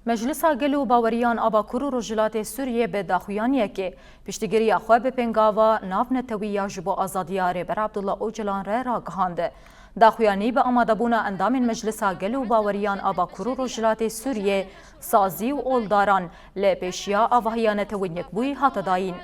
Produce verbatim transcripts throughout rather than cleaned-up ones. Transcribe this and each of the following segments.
Meclisa Gel û Baweriyan a Bakur û Rojhilatê Sûriyê bi daxuyaniyekê piştgiriya xwe bi pêngava navnetewî ya ji bo azadiya Rêber Abdullah Ocalan re ragihand. Daxuyanî bi amadebûna endamên Meclisa Gel û Baweriyan a Bakur û Rojhilatê Sûriyê, sazî û oldaran li pêşiya avahiya Netewên Yekbûyî hate dayîn.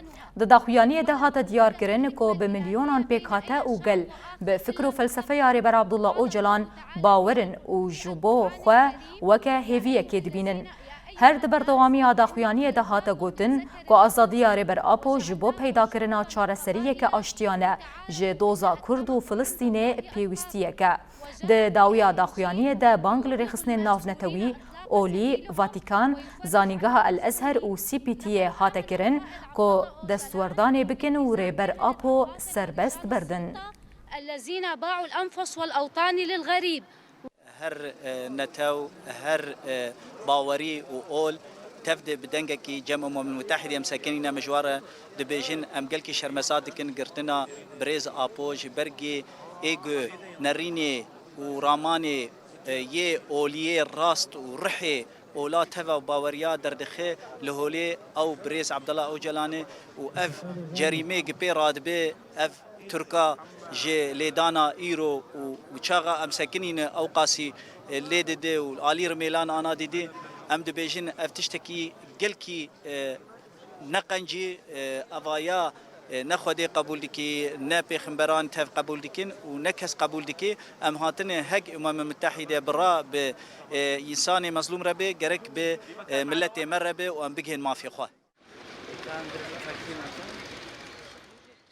Di daxuyaniyê de hate diyar kirin ku bi milyonan pêkhate û gel bi fikr û felsefeya Rêber Abdullah Ocalan bawer in û ji bo xwe weke hêviyekê dibînin. Her di berdewamiya daxuyaniyê de hate gotin ku azadiya Rêber Apo ji bo peydakirina çareseriyeke aştiyane ji doza Kurd û Filistînê pêwîstiyek e. Di dawiya daxuyaniyê de bang li rêxistinên navnetewî, olî, Vatikan, Zanîngeha El Ezher û C P T'yê hate kirin ku destwerdanê bikin û Rêber Apo serbest berdin. الذين باعوا الأنفس والأوطان للغريب. Her e, netew, her e, bawerî û ol tev de bi dengekî cem Umemil Mutehidî em sekinîne, em ji wan re dibêjin, em gelkî şermezar dikin girtina birêz Apo ji ber gê ê ku nerînê û ramanê e, yê oliyê rast û rihê ola teva û baweriya derdixe li holê ew birêz Abdullah Ocalan e û ev cerîmê gi pê radibe, ev Tirka ji lêdana îro û çaxa em sekinîne ew qasî lê dide û alî rimêlan ana didî, em dibêjin ev tiştekî gelkî e, ne qencî, e, eva ya e, ne Xwedê qebûl dikî, ne pêxemberan tev qebûl dikin û ne kes qebûl dikî. Em hatine hek Umemê Mutehîde bi ra bi e, însanê mezlûm re bê, gerek bi e, miletê me re bê û em bigihên mafê xwe.